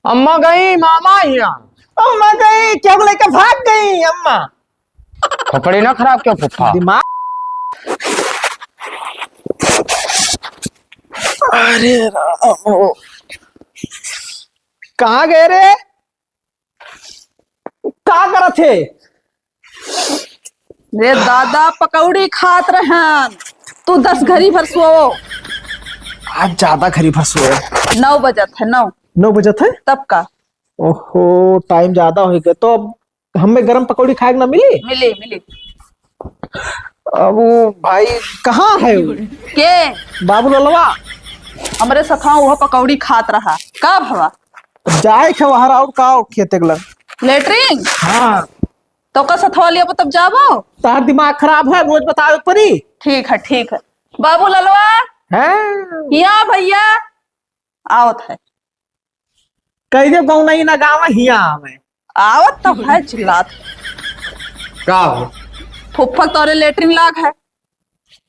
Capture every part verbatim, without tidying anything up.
अम्मा गई मामा हिया। अम्मा गई, क्या बोले के भाग गई अम्मा? खोपड़ी ना खराब क्यों फुफ्फा? दिमाग। अरे राम हो। कहाँ गए रे? का करत हे? रे दादा, पकौड़ी खात रहन, तू दस घरी भर सोओ। आज ज्यादा घरी भर सोए। नौ बजत है, नौ। नौ बजत है? तब का? ओहो, टाइम ज्यादा होइ गए। तो अब हमें गरम पकौड़ी खाए के ना मिली? मिली, मिली। अब वो भाई कहाँ है वो? के? बाबू ललवा। हमरे सथवा वो पकौड़ी खात रहा। का भवा? जाए के वहां और का खेते के लग? लेटरिन? हाँ। तो का सथवा लिया तब जाबो? तार दिमाग खराब है, रोज बतावे परी। ठीक है, ठीक है। बाबू ललवा। हैं? हिया भैया। आवत है। कह दे गौनई ना गावा हिया आवे। आवत तो है चिल्लात। का हो? फुफ्फा तोरे लेटरिन लाग है।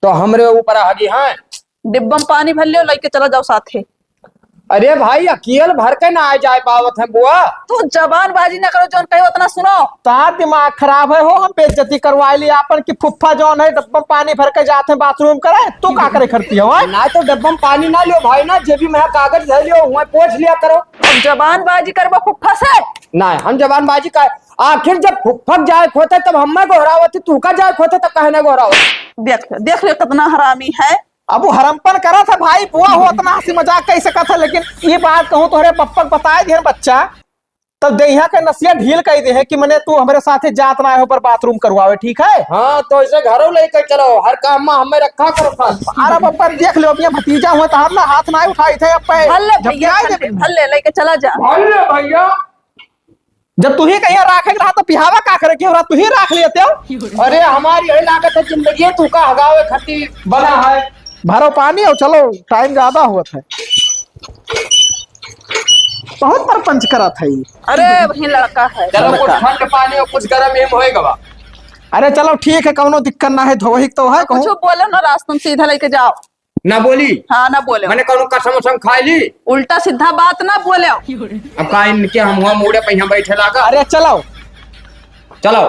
तो हमरे ऊपर आ गई है। डिब्बा में पानी भर लियो, लेके चला जाओ साथे। अरे भाई, अकेल भर के ना आए जाए पावत है बुआ। तू जबानबाजी ना करो, जौन कहे उतना सुनो। तार दिमाग खराब है हो, हम बेइज्जती करवाए लिए आपन कि फुफ्फा जौन है डब्बा में पानी भर के जात है बाथरूम करे, तू का करे करती हो, हैं? ना तो डब्बा में पानी ना लियो भाई, ना जेबी में कागज धर लियो, वहीं पोंछ लिया करो। अब जबानबाजी करबो फुफ्फा से? ना, हम जबानबाजी का, आखिर जब फुफ्फा जाए खोते तब हमें गोहरावत थी, तू का जाए खोते तब काहे ना गोहरावत? देख, देख ले कितना हरामी है। अब वो हरमपन करा था भाई, बुआ हो उतना हंसी मजाक कर सकत है, लेकिन ये बात कहूँ तोहरे पप्पा के बताए दिहन बच्चा, तब देहिया के नसिया ढील कर दे है कि मने तू हमरे साथे जात ना हो पर बाथरूम करवावे, ठीक है? हाँ, तो इसे घरों लेके चलो, हर काम में हमें रखा करो खास। अरे पप्पा देख लो, अब ये भतीजा हुआ तो हम ना हाथ ना उठाई थे, अब पे भले जब भैया, आए भले, दे भले लेके चला जा। भले भैया। जब तू ही कहीं राखे के रहा तो पिहावा का करे के हो रहा, तू ही राख लेते हो। अरे हमारी यही लागत है जिंदगी तू का हगावे खातिर बना है। भरो पानी और चलो, टाइम ज्यादा हुआ था। बहुत परपंच करा था ये। अरे वही लड़का है। चलो कुछ लड़का। ठंड पानी और कुछ गरम एम होएगा बा। अरे चलो ठीक है, कौनो दिक्कत ना है, धोही तो है कुछ कहूँ। बोलो ना, रास्ता में सीधा लेके जाओ। ना बोली। हाँ, ना बोले। मैंने कौनो कसम उसम खाई ली? उल्टा सीधा बात ना बोले। अब का इनके हम हुआ मूड़े पे यहाँ बैठे लागा? अरे चलो। चलो।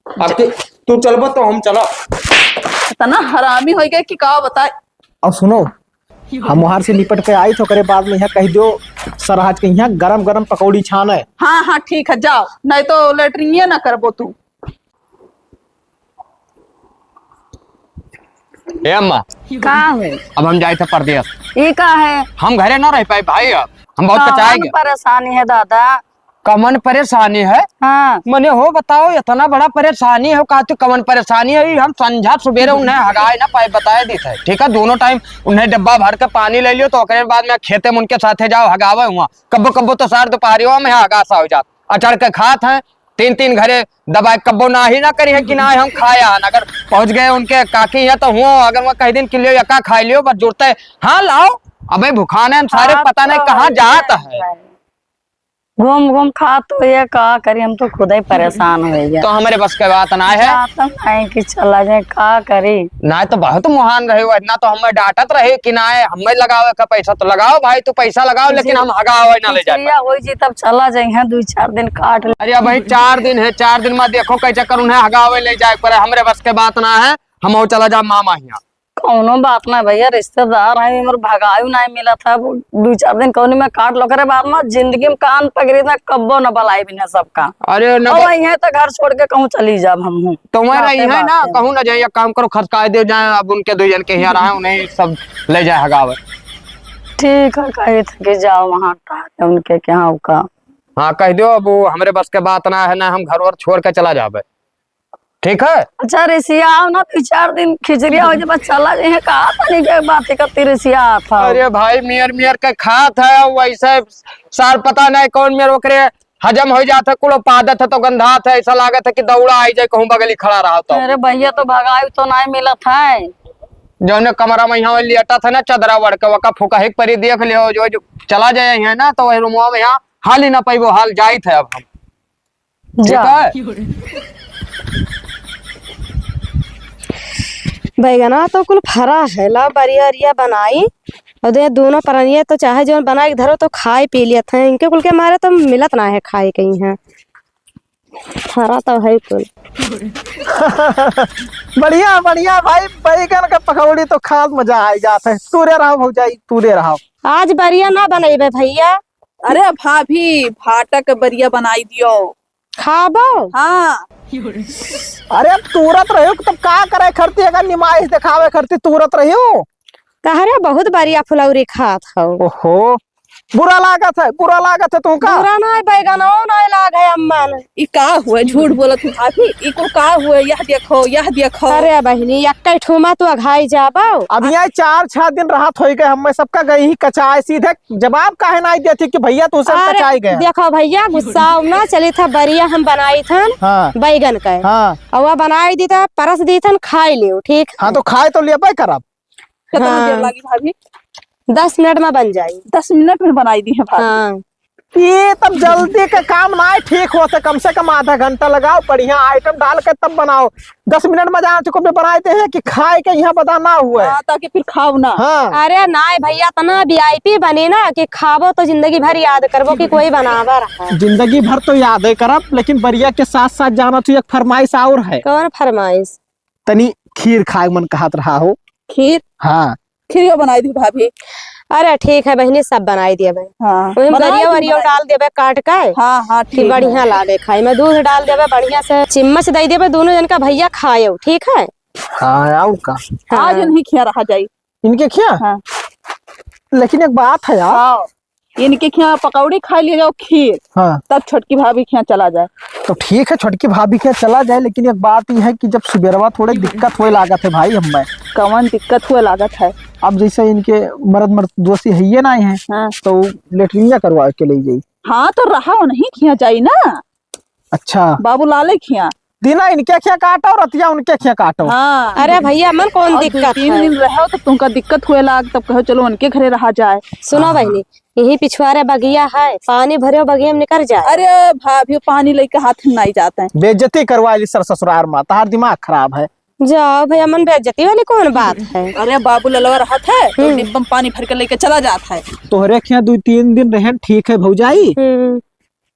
अब तू, तू चलबो तो हम चला। इतना हरामी हो गया कि का बताए। अब सुनो, हम वहां से निपट के आई तो ओकरे बाद में यहाँ कह दो सरहज के यहाँ गरम गरम पकौड़ी छान है। हाँ, हाँ, ठीक है, जाओ, नहीं तो लेटरिंगे ना करबो तू। ए अम्मा, का है? अब हम जाए थे परदेस। ई का है? हम घरे ना रह पाए भाई, अब हम बहुत कचाए कवन गए। परेशानी है दादा? कवन परेशानी है? हाँ। मने हो बताओ, इतना बड़ा परेशानी है, का तू कवन परेशानी है? ई हम संझा सुबेरे उन्हें हगाए ना पाए, बताए दी थे, ठीक है, दोनों टाइम उन्हें डब्बा भर के पानी ले लियो, तो ओकरे बाद में खेते में उनके साथे जाओ हगावे हुआ। कब्बो कब्बो तो सार दोपहरियों में हगासा हो जात, अचड़ के खात हैं, तीन तीन घरे दबाए कब्बो ना ही ना करी है कि ना हम खाया हन। अगर पहुंच गए उनके काकी है तो हुआ, अगर वह कह दिन कि लियो यका खाई लियो, बस जुड़ते, हाँ लाओ, अबे भुखान है हम सारे, हाँ, पता नहीं तो कहाँ है जात है। है। घूम घूम खा तो ये का करी, हम तो खुद ही परेशान हो गया। तो हमारे बस के बात ना है। जात नहीं कि चला जाए, का करी। ना तो बहुत महान रहे हो, इतना तो हमें डांटत रहे कि ना है, हमें लगावे का पैसा तो लगाओ भाई, तू पैसा लगाओ, लेकिन जी। हम हगावे ना ले जाए। खिचड़िया होई जी, तब चला जाए, हैं, दो चार दिन काट ले। अरे भाई, चार दिन है, चार दिन में देखो कैसे करूँ, उन्हें हगावे ले जाए पर हमरे बस के बात ना है, हम और चला जा मामा हियाँ। कौनो बात ना भैया, रिश्तेदार है, हमर भगायु ना मिलत है, अब दो चार दिन कौनी में काट लो, करे बाद में जिंदगी में कान पकड़ी ना, कब्बो न बलाई बिना सबका। अरे न अब ब- यहाँ तो घर छोड़ के कहूँ चली जाब हम हूँ। तो वहीं रही है ना, कहूँ ना जाए, एक काम करो, खसकाए दे जाए, अब उनके दो जन के यहाँ रहा, उन्हें सब ले जाए हगावे। ठीक है, कही थे कि जाओ वहाँ टाके उनके के यहाँ का। हाँ, कह दो, अब वो हमरे बस के बात ना है, ना हम घर वर छोड़ के चला जाबे, ठीक है? अच्छा, रिसियाओ ना, दो चार दिन खिचड़िया हो जाए, बस चला जाए, कहा था नहीं के बात करती रिसिया था। अरे भाई, मियर मियर के खात है, वैसे सार पता नहीं कौन मेर ओकरे हजम हो जात है, कुल पादत है तो गंधात है, ऐसा लागत है कि दौड़ा आई जाए, कहूँ बगली खड़ा रहा तो। अरे भैया, तो भगायु तो नहीं मिलत है। जौने कमरा में यहाँ लेटा था ना, चदरा ओढ़ के, वका फुकहिक परी देख लियो, जो, जो चला जाए यहाँ ना, तो वही रूमवा में यहाँ हाल ही ना पाइबो, हाल जाइत है अब हम। ठीक जा। है? बैगना तो कुल फरा है, ला बरिया अरिया बनाई। और दे दोनों परनिया तो चाहे जौन बनाइ के धरो तो खाइ पी लेत हैं, इनके कुल के मारे तो मिलत ना है खाइ कहीं है। हरा तो है कुल। बढ़िया, बढ़िया भाई, बैगन का पकौड़ी तो खास मजा आइ जात है। तूरे रहो भौजाई, तूरे रहो। आज बरिया ना बनइबे भइया। अरे भाभी, भाटा के बरिया बनाइ दियो। खाबो? हाँ। अरे अब तूरत रहियो, तब का करे खरती, अगर निमाइस देखावे खरती तूरत रहियो। कह रे, बहुत बरिया फुलौरी खात हौ। ओहो, बुरा लागत है, बुरा लागत है तुमका? बुरा नाहीं, बैगनौ नाहीं लाग है अम्मन। ई का हुए, झूठ बोलत हौ भाभी, ई को का हुए? यह देखो, यह देखो। अरे बहिनी, एक्कै ठुमा तू अघाइ जाबो। अब यहाँ चार छह दिन रहत होइ गए, हम्मे सबका गई ही कचाए, सीधे जवाब काहे नाहीं देती कि भइया तू सब अरे, कचाए गए? देखो भइया, गुस्सा ना चली था, बरिया हम बनाई थन हाँ। बैगन का। हाँ। और वह बनाई दी था, परस दी थन, खाइ लियो, ठीक? हाँ, तो खाए तो लेबे करब। कितना हाँ। देर लागी भाभी? दस मिनट में बन जाई। दस मिनट में बनाई दी है भाभी। हाँ। ये तब जल्दी के काम ना है, ठीक होत है, कम से कम आधा घंटा लगाओ, बढ़िया item डाल के तब बनाओ। दस मिनट में जान चुको बनाए दे है कि खाए के यहाँ पता ना हुआ है। हाँ, ताकि फिर खाओ ना। हाँ। अरे नाहीं भइया, इतना VIP बनी ना कि खाबो तो जिंदगी भर याद करबो कि कोई बनावा रहा। जिंदगी भर तो याद है करब, लेकिन बरिया के साथ साथ जाना तो एक फरमाइश और है। कौन फरमाइश? तनी खीर खाए मन कहत रहा हो। खीर? हाँ। खीरियो बनाई दी भाभी। अरे ठीक है बहिनी, सब बनाई देबे। हाँ, वही बनाई गरिया दी, वरिया बनाई डाल देबे काट के। हाँ, हाँ, कि ठीक है। बढ़िया लागे खाए में। दूध डाल देबे बढ़िया से, चिम्मच दे देबे दोनों जन का, भइया खायो, ठीक है? हाँ, और का? हाँ। आज इनही खिया रहा जाई। इनके खिया? हाँ। लेकिन एक बात है यार। हाँ। इनके खिया पकौड़ी खाइ लिया जाओ खीर, हाँ। तब छोटकी भाभी खिया चला जाए। तो ठीक है, छोटकी भाभी खिया चला जाए, लेकिन एक बात ये है कि जब सुबेरवा थोड़े दिक्कत हुए लागत है भाई हम्मे। कवन दिक्कत हुए लागत है? अब जैसे इनके मर्द मर्द दोषी है ये ना है, हाँ। तो लेटरिनिया करवा के ले जाई। हाँ, तो रहा उनही खिया जाई ना। अच्छा। बाबूलाले खिया। दिना इनके खिया काटो, रतिया उनके खिया काटो। हाँ। अरे भइया, मन कौन और दो दिक्कत तीन है? दिन रहो तो तुमका दिक्कत हुए लाग, तब कहो चलो उनके घरे रहा जाए। सुनो हाँ। बहिनी, यही पिछुआरे बगिया है, पानी भरे बगिया में निकर जाए। अरे भाभी, पानी लेके हाथ में नाहीं जात है। बेइज्जती करवा ली सर ससुरार मा, तहार दिमाग खराब है। जाओ भइया, मन बेइज्जती वाली कौन बात है? अरे बाबू ललवा रहत है तो हम्म। डिब्बा में पानी भर के लेके चला जात है। तोहरे खिया दो तीन दिन रहन ठीक है भौजाई, हम्म।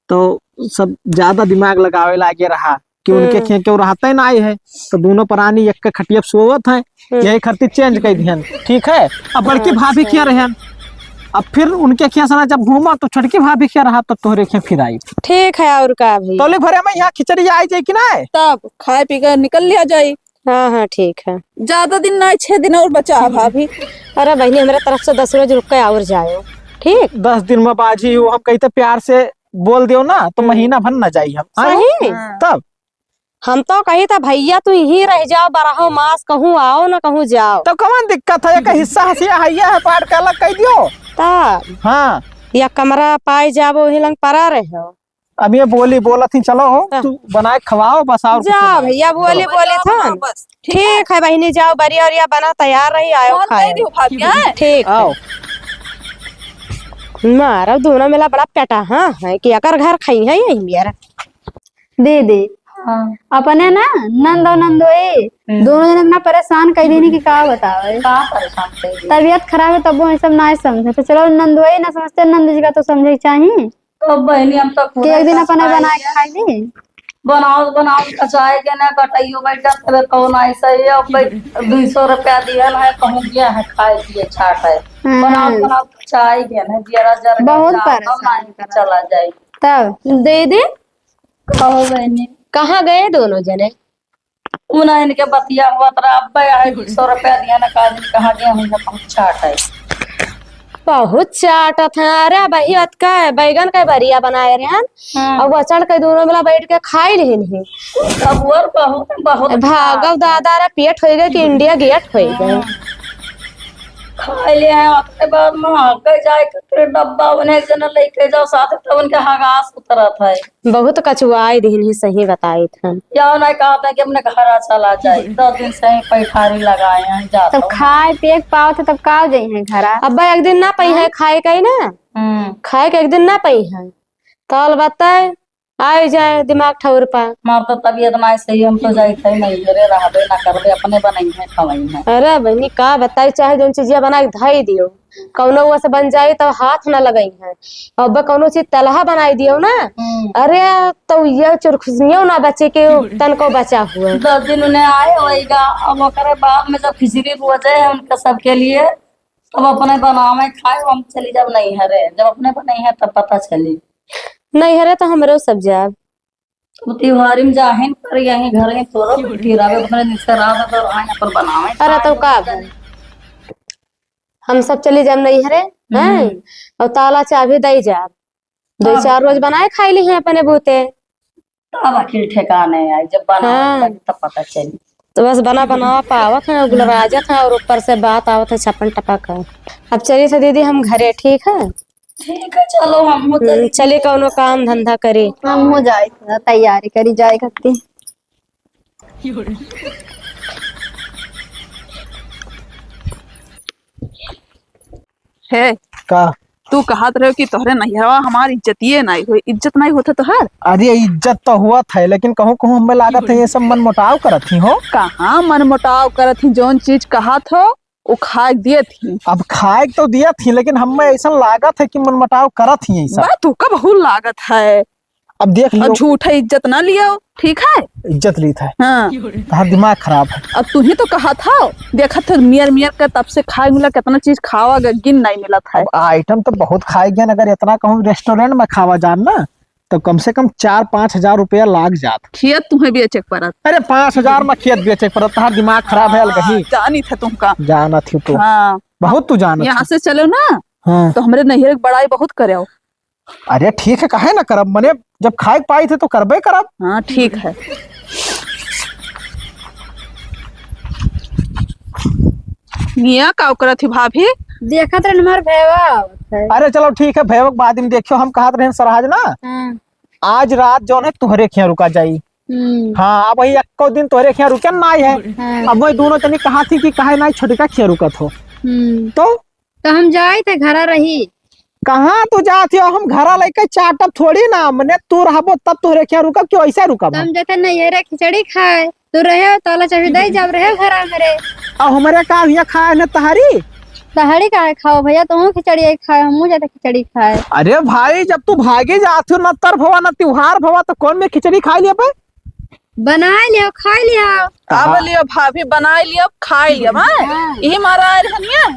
तो सब ज्यादा दिमाग लगावे लागे रहा कि उनके हम्म। खिया केहू रहते नाहीं है, तो दोनों प्राणी एक के खटिया पे सोवत है, हम्म। यही खातिर change कर दिहन, ठीक है। अब बड़की भाभी अच्छा। खिया रहन, अब फिर उनके खिया से ना जब घूमा तो छोटकी भाभी खिया रहा, तो तोहरे खिया फिर आई। ठीक है, और का भइया? तौले भरे में यहाँ खिचड़ी आई जाए कि ना? तब खाए पी के निकल लिया जाए। हाँ, हाँ, ठीक है। ज्यादा दिन ना, छह दिन और बचा है भाभी। अरे बहिनी, हमरे तरफ से दस रोज रुक के और जायो, ठीक? दस दिन में बाजी हो, हम कही तो प्यार से बोल दियो ना, तो हम्म। महीना भर ना जाई हम। हाँ? सही? हाँ। तब? हम तो कही था, "भइया, तू यहीं रह जाओ, बारहो मास कहूँ आओ ना कहूँ जाओ।" तो कौन दिक्कत है? एक हिस्सा हसिया है, ये है, बांट के अलग कह दियो। तब? हाँ। या कमरा पाए जाबो, वही लंग परा रहो। अब ये बोली बोलत ही, चलो हो, हाँ। तू बनाए खवाओ बस, और कुछ जाओ ना। भइया, बोली चलो। बोली था। बस, ठीक है? ठीक है बहिनी, जाओ, बरिया उरिया बना, तैयार रही, आयो फोन खाए। कर दियो भाभी, हाँ? ठीक है। आओ। मारो दोनों मिला बड़ा पेटा, हाँ, है कि अकर घर खाई है यही मेरा। दीदी, हाँ। अपने ना नंद और नंदोई हम्म। दोनों जने इतना परेशान कर दीनी कि का बतावे। का परेशान कर दी? तबीयत खराब है तब वो ये सब ना समझे, तो चलो नंदोई ना समझते, नंद जी का तो समझे चाहिए। तो बहिनी, हम तो कि एक दिन अपने बनाए खाई ली। बनाओ, बनाओ, कचाए के ना कटाइयो बैठा, तबे कौन आई सही है, अब भाई दुई सौ रुपया दिहन है, कहूँ गया है, खाए पिए छाट है। हम्म। बनाओ, बनाओ, कचाए के ना, जरा, जरा बहुत परेशान करत। चला जाए। तब दे दे। कहो बहिनी। कहाँ गए दोनों जने? उ ना इनके बतिया हुआ तरा, अब्बे आए, दुई सौ रुपया दिया ना, का दिन कहाँ गया, हम बहुत चाट है। बहुत चाटत है। अरे, वही बात का है, बैगन का बरिया बनाए रहे हैं। हाँ। अब वचन के दोनों मिला बैठ के खाई लेहिन है। अब और बहुत, बहुत भागव दादा रे, पेट होई गए कि इंडिया गेट होई गए। हाँ। खाई ले आए, ओकरे बाद में आगे जाए के फिर डब्बा उन्हें जन लेके जाओ साथ, तब उनके हगास उतरत है। बहुत कचुआई दिहिन ही, सही बताई थन। या ना कहत है कि अपने घरा चला जाए, दस दिन से ही पैठारी लगाए हैं, जाता तब हूँ। खाए पिए के पावत है, तब का जाई हैं घरा? अब्बा एक दिन ना पई है हाँ। खाए के ना, हम्म। खाए के एक दिन ना पई है, तल बताए। आइ जाए दिमाग ठौर पा। हमार तो तबियत नाहीं सही, हम तो जाइत है नैहरे, रहबे ना करबे, अपने बनइहैं खवइहैं। अरे बहिनी, का बताई, चाहे जौन चीजिया बनाइ के धइ दियो, कउनो ओसे बन जाई तउ हाथ ना लगइहैं। अब कउनो चीज तलहा बनाइ दियो ना, हम्म। अरे तउ ये चुरखुसनियो ना बचे के तनको बचा हुआ। दस दिन उन्हें आए होइगा, अब ओकरे बाद में जब खिचड़ी रोजे है उनका सबके लिए, तब अपने बनावे खाए, हम चली जाब नैहरे। जब अपने बनइहैं तब पता चली। नैहरे तो हमरो सब जाब। अब त्योहारी में जाहिन पर यहीं घर ही तोरो बैठी रहबे, अपने दिन से रात भर आए अपन बनावे अरे खाए। तो का भइल? हम सब चली जाब नैहरे, हैं? हम्म। और ताला चाभी दइ जाब। दो हाँ। चार रोज बनाए खाइ लिहैं अपने बूते। तब आखिर ठेकाने आई, जब बनावे हाँ। लगी तब पता चली। तो बस बना बनावा पावत हैं, गुलराजत हैं और ऊपर से बात आवत है छपन टपक है। अब चली तो दीदी हम घरे, ठीक है? ठीक है, चलो हम हम्म, चली कउनो काम धंधा करी। हम हो जाए, तैयारी करी जाए करती। हे, का? तू कहत रहे कि तोहरे नैहरवा हमार इज्जतिये नाहीं होई, इज्जत नाहीं होत है तोहार? अरे इज्जत तो होत है, लेकिन कहूँ कहूँ हमें लागत है ये सब मनमुटाव करत ही हो। कहाँ मनमुटाव करत ही, जौन चीज कहत हो वो खाए दियत ही। अब खाए तो दियत ही, लेकिन हमें ऐसा लागत है कि मनमुटाव करत ही ऐसा। बा, तू का बहुत लागत है। अब देख लियो। और झूठा इज्जत ना लियो, ठीक है? इज्जत लीत है। हाँ। तहार दिमाग खराब है। अब तू ही तो कहत हो, देखत हो मियर मियर के तब से खाए मिला, कितना चीज खावा ग-, गिन नाहीं मिलत है। अब आइटम तो बहुत खाए गए, अगर इतना कहूँ रेस्टोरेंट में खावा जान ना, तो कम से कम चार पाँच हजार रुपया लाग जात। खेत तुम्हें बेचे के परत। अरे पाँच हजार में खेत बेचे के परत, तहार दिमाग खराब है, हाँ, अलगही। जानी था तुमका। जानत ही तू। हाँ। बहुत तू जानत यहाँ ही। से चलो ना, हाँ। तो हमरे नैहर के बड़ाई बहुत करे। अरे ठीक है, काहे ना करब, मने जब खाए के पाई थे तो करबे करब। हाँ, ठीक है। मियाँ का करत ही भाभी? देखत रहन हमार भैया आवत है। अरे चलो ठीक है, भैया के बाद में देखियो, हम कहत रहन सरहज ना, हाँ। आज रात जौन है तोहरे खिया रुका जाई। हम्म। हाँ, अब वही एक्को दिन तोहरे खिया रुके ना आई है। हाँ। अब वही दोनों जनी कहत ही कि काहे ना छोटका खिया रुकत हो। हम्म। तो तो हम जाइत है, घरा रही। कहाँ तू जात हो? हम घरा लइके चाटब थोड़ी ना, मने तू रहबो तब तोहरे खिया रुकब, क्यों ऐसे रुकब तो हम? हम जाते नैहरे खिचड़ी खाए, तू रहे हो, ताला चाबी दे जाब, रहे हो घरा मेरे। अब हमरे का हियाँ खाए न तहरी? तहरी काहे खाओ भैया, तुहूँ खिचड़ी खाए, हमहूँ जाते खिचड़ी खाए। अरे भाई, जब तू भागे जात हो, न तर भवा, न त्योहार भवा, तो कौन में खिचड़ी खाए लिया बे? बनाए लियो, खाए लियो। अब कहाँ? लियो भाभी, बनाए लियो, खाए लियो, हाँ? हाँ। यही मारा आए रहनिया।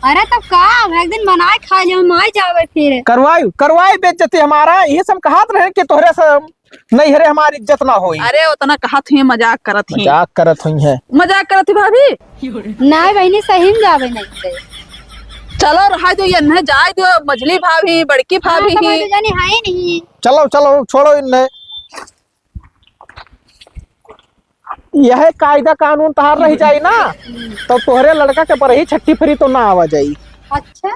अरे तब का, अब एक दिन बनाए खाए लियो, हम आए जावे फिर। करवाई, करवाई बेइज्जती हमारा, यही सब कहत रहे कि तोहरे से नैहरे हमारी इज्जत ना होई। अरे उतना कहत हुई, मजाक करत ही। मजाक करत हुई है। मजाक करत ही भाभी। नहीं बहिनी, सही में जावे नहीं दे। चलो रहा दो, ये न जाए दो, मझली भाभी, बड़की हाँ, भाभी तो ही। मैं तो जानी है ही नहीं। चलो, चलो, छोड़ो इन्हें। यह कायदा कानून तहार रह जाई ना, तो तोहरे लड़का के बरही छठी फरी तो ना आवा जाई। अच्छा।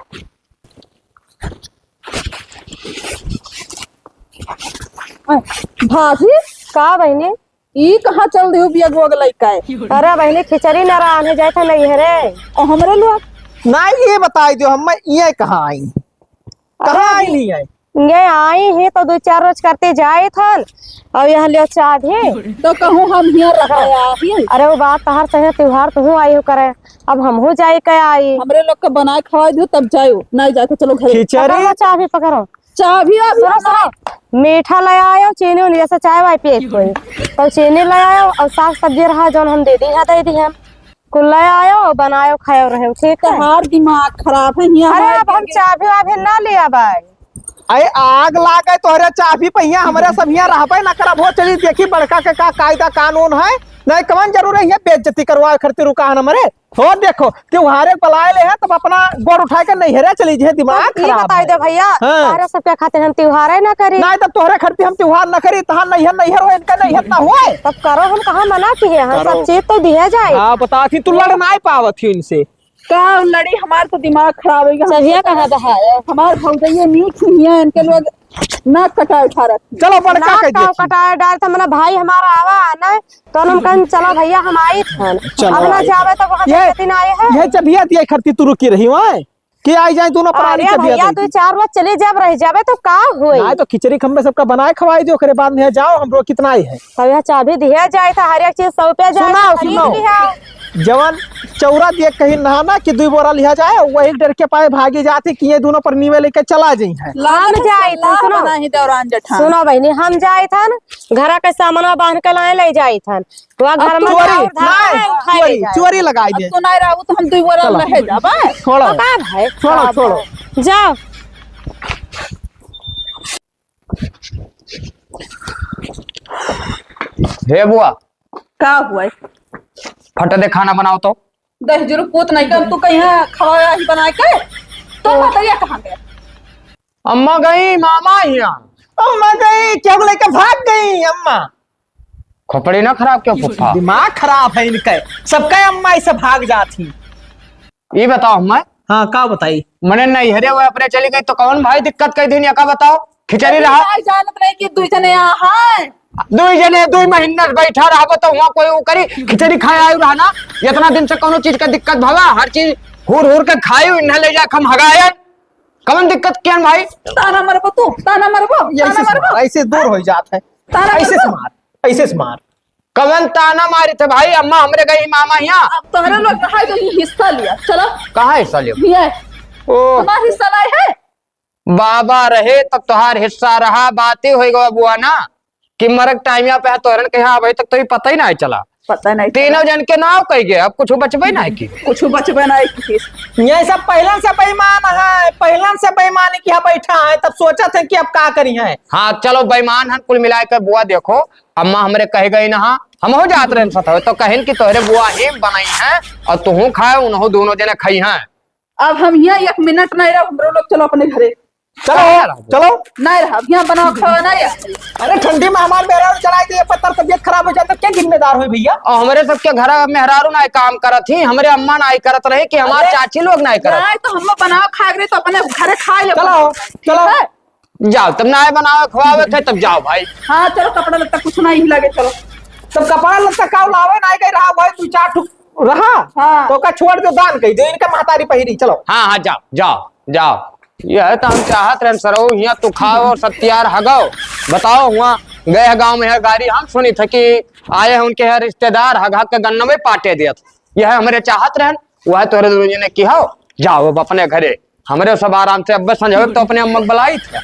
भाभी, का बहिनी? ई कहाँ चल दियो बिया गोग लइका है? अरे बहिनी, खिचड़ी ना रांधे जाए थे नैहरे। और हमरे लोग? ना, ये बताई दियो, हम ये कहाँ आई? कहाँ अरे आई नहीं आई? ये आई ही तो दो चार रोज करते जाए थन, और यहाँ ले चाबी। तो कहूँ हम हियाँ रहा ही। अरे वो बात तहार सही, त्योहार तुहूँ आई हो करे, अब हमहू जाए के आई। हमरे लोग के बनाए खवाए दियो तब जायो, नहीं जाके चलो घरे। खिचड़ी। पकड़ो चाबी, पकड़ो। चाबी अभी सुनो, सुनो, मीठा ले आयो, चीनी उनी, जैसे चाय वाय पिए कोई, तो चीनी ले आयो और साग सब्जी रहा जौन हम दे दी है, दे दी हम। कुल ले आयो, बनायो, खायो रहे, ठीक है? तहार दिमाग खराब है, हियाँ अरे हमारे अब हम देंगे। चाबी वाबी ना ले आबाई। अरे आग लागे तोहरे चाबी पे, हियाँ हमरे सब हियाँ रहबे ना करब हो। चली देखी बड़का के का कायदा कानून है, नहीं कवन जरूर है हियाँ बेइज्जती करवाए खरती रुका है हमरे। हो देखो, त्योहारे के बुलाए ले है, तब अपना गोड़ उठाए के नैहरे चली जे, दिमाग अब ई खराब बताई है। दे भैया, हाँ। तोहरे सबके खातिर हम त्योहारे ना करी। नहीं, तब तोहरे खातिर हम त्योहार ना करी, तहार नैहर नैहर हो, इनका नैहर ना होए। तब करो, हम कहाँ मना किए हैं, करो। सब चीज तो दिया जाए। हाँ, बता थी, तू लड़ ना पावत थी इनसे। का लड़ी, हमार तो दिमाग खराब हो गया। चलिए, कहाँ दहाया? हमार भौजैया नीक ही है, इनके लोग नाक कटाए उठा रखे। चलो, बड़का नाक कह का देती। कटाए डाल, तो मने भाई हमारा आवा ना, तो हम कहन, "चलो भैया, हम आई थन।" चलो, अब ना आई जावे तो वहाँ ये, बेइज्जती ना आए है। ये जब ये दिए खरती तू रुकी रही वहाँ। कि आई जाए दोनों प्राणी अरे के दिया भैया, दे। तू चार रोज चले जब रह जाबे तो का होई? नहीं तो खिचड़ी खम्बे सबका बनाए खवाई दे, ओकरे बाद में जाओ, हम रोकित नाहीं है। अब यह चाबी दिया जाए था, हर एक चीज सौ रुपया जाए सुनाओ, था, खरीद सुनाओ। लिहा। जवन चौरा दिए कहीं नहाना कि दुई बोरा लिहा जाए, वही डर के पाए भागी जाती कि ये दोनों पर नीवे लेके चला जाई है। लाल हम जाए थे, सलाह सुनो। बना ही दौरान जेठान। सुनो बहिनी, हम जाए था ना, घरा के सामानवा बांध के लाए ले जाए था। वह अब घर में चोरी, जाओ, धान नहीं, उठाए ले चोरी, जाओ। चोरी लगाई अब दे। तू नहीं रहू तो हम दुई बोरा चलो। रह जाबे। छोड़ो। तो का भाई? छोड़ो, छोड़ो। जाओ। हे बुआ। का हुआ? फट दे खाना बनाओ तो। दहिजरू पूत नहीं कर, तू कहीं खवाया ही बनाए के? तो पतरिया कहाँ गया? अम्मा गई मामा हिया। अम्मा गई, क्या बोले के भाग गई अम्मा? खोपड़ी ना खराब क्यों फुफ्फा? दिमाग खराब है इनके, सबका अम्मा ऐसे भाग जाती। ये बताओ अम्मा। हाँ, का बताई? मने नैहरे वो अपने चली गई तो कौन भाई दिक्कत कई दिन, या का बताओ? खिचड़ी रहा। भाई जानत नहीं कि दुई जने यहाँ हैं। दुई जने दुई महीना से बैठा रहबो तो वहाँ कोई वो करी, खिचड़ी खाए आयु रहा ना। इतना दिन से कौनो चीज का दिक्कत भवा, हर चीज हुर हुर के खायु, इन्हें ले जाके हम हगाए। कौन दिक्कत किया भाई? ताना मरबो तू, ताना मरबो, ये ताना ऐसे से मरबो। मार, ऐसे दूर हो जात है। ताना ऐसे से मरबो। मार, ऐसे से मार। कवन ताना मारी थे भाई? अम्मा हमरे गई मामा हिया। अब तोहरे लोग कहाँ गई हिस्सा लिया? चलो। कहाँ हिस्सा लिया? ये। ओ। हमारा हिस्सा नहीं है। बाबा रहे तब तोहार हिस्सा रहा, बातें होई गवा बुआ ना कि मरक टाइम यहाँ पे है तोहरन के यहाँ अबे तक तो ही पता ही नहीं चला। पता नहीं चला। तीनों जन के नाव कह गए, अब कुछ बचबे नहीं की। कुछ बचबे नहीं की। ये सब पहलन से बेईमान है, पहलन से बेईमानी किया बैठा है, तब सोचत है कि अब का करी है। हाँ चलो बेईमान हन कुल मिला के बुआ, देखो अम्मा हमरे कह गई ना, हम हो जात रहे सत तो कहिन कि तोहरे बुआ ही बनाई है और तुहू खाए उन्हों दोनों जने खाई हैं। अब हम यहाँ एक मिनट नहीं रहो, हमरो लोग चलो अपने घरे। चलो, चलो। नहीं रहा, अब यहाँ बनाओ खाओ ना यार। अरे ठंडी में हमार मेहरारू चलाई दे, पत्थर तबियत खराब हो जाए तो क्या जिम्मेदार होई भैया? और हमरे सबके घर मेहरारू ना काम करत ही, हमरे अम्मा ना करत रहे कि हमार अरे, चाची लोग ना करत। नहीं तो हम लोग बनाओ खा रहे तो अपने घरे खा ले। चलो, ठीक चलो। है? जाओ, तब ना बनावे खवावे थे, तब जाओ भाई। हाँ, चलो, कपड़ा लत्ता कुछ नहीं लगे, चलो। तब कपड़ा लत्ता का लावे ना गए रहा भाई, तू चार ठुक रहा। हाँ। तो का छोड़ दो, दान कही दे, इनका महतारी पहिरी, चलो। हाँ, हाँ, जाओ, जाओ, जाओ। यह तो हम चाहत रहन सरऊ, हियाँ तू खाओ और सत्यार हगाओ। बताओ, हुआ गए गाँव में है गाड़ी, हम सुनी थे कि आए हैं उनके यहाँ रिश्तेदार, हग हग के गन्नवे पाटे दिया था। यह हमरे चाहत रहन, वह तोरे दोनों जने की हो, जाओ अब अपने घरे। हमरे सब आराम से अब संजोग तो अपने अम्मा के बुलाई थे।